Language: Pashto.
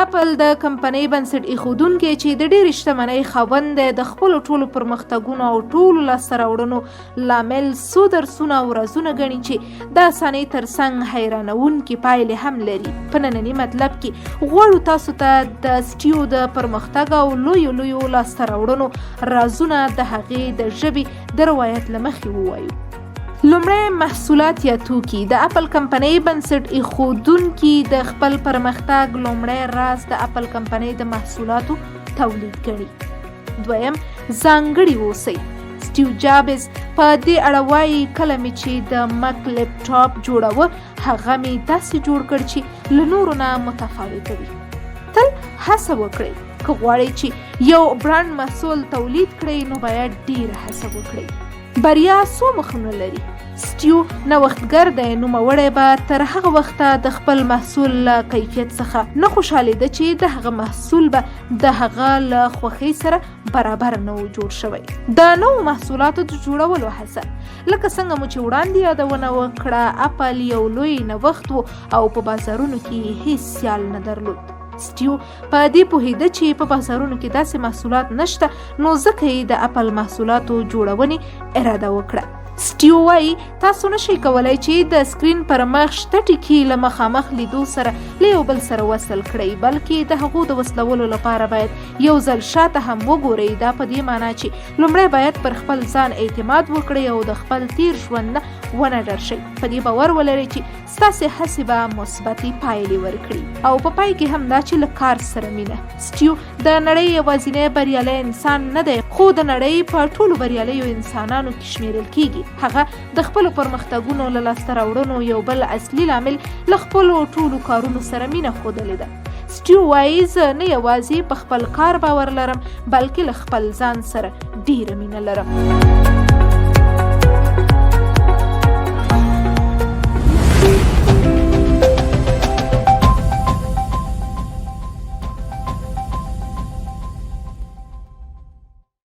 اپل د کمپنۍ بنسټ ایښودونکی چې د ډېرې شتمنۍ خاوند دی، د خپلو ټولو پرمختګونو او ټولو لاسته راوړنو لامل څو درسونه او رازونه ګڼي چې د اسانۍ ترڅنګ حیرانوونکې پایلې هم لري. په ننني مطلب کې غواړو تاسو ته د سټیو د پرمختګ او لویو لویو لاسته راوړنو رازونه د هغې د ژبې د روایت له مخې ووایو. لومړی، محصولات یا توکي. د اپل کمپنۍ بنسټ ایښودونکي د خپل پرمختګ لومړی راز د اپل کمپنۍ د محصولاتو تولید ګڼي. دویم، ځانګړي اوسئ. سټیو جابز په دې اړه وایي، کله مې چې د مک لپټاپ جوړاوه، هغه مې داسې جوړ کړ چې له نورو نه متفاوته وي. تل هڅه وکړئ. که غواړئ چې یو برانډ محصول تولید کړئ، نو باید ډیره هڅه وکړئ. بریا څو مخونه لري. سټیو نوښتګر دی، نوموړی به تر هغه وخته د خپل محصول له کیفیت څخه نه خوشحالېده چې د هغه محصول به د هغه له خوښۍ سره برابر نه و جوړ شوی. د نوو محصولاتو د جوړولو هڅه. لکه څنګه مو چې وړاندې یادونه وکړه، اپل یو لوی نوښت و او په بازارونو کې یې هیڅ سیال نه درلود. سټیو په دې پوهېده چې په بازارونو کې داسې محصولات نشته، نو ځکه یې د اپل محصولاتو جوړونې اراده وکړه. سټیو وایي، تاسو نشئ کولای چې د سکرین پر مخ شته ټکي له مخامخ لیدو سره له یو بل سره وصل کړئ، بلکې د هغو د وصلولو لپاره باید یو ځل شاته هم وګورئ. دا په دې معنا چې لومړی باید پر خپل ځان اعتماد وکړئ او د خپل تیر ژوند نه ونه ډار شئ. په دې باور ولرئ چې ستاسې هڅې به مثبتې پایلې ورکړي. او په پای کې هم دا چې له کار سره مینه. سټیو د نړۍ یوازینی بریالی انسان نه دی، خو د نړۍ په ټولو بریالیو انسانانو کې شمیرل کیږي. هغه د خپلو پرمختګونو له لاسته راوړنو یو بل اصلي لامل له خپلو ټولو کارونو سره مینه ښودلې ده. سټیو وایي، زه نه یوازې په خپل کار باور لرم، بلکې له خپل ځان سره ډیره مینه لرم.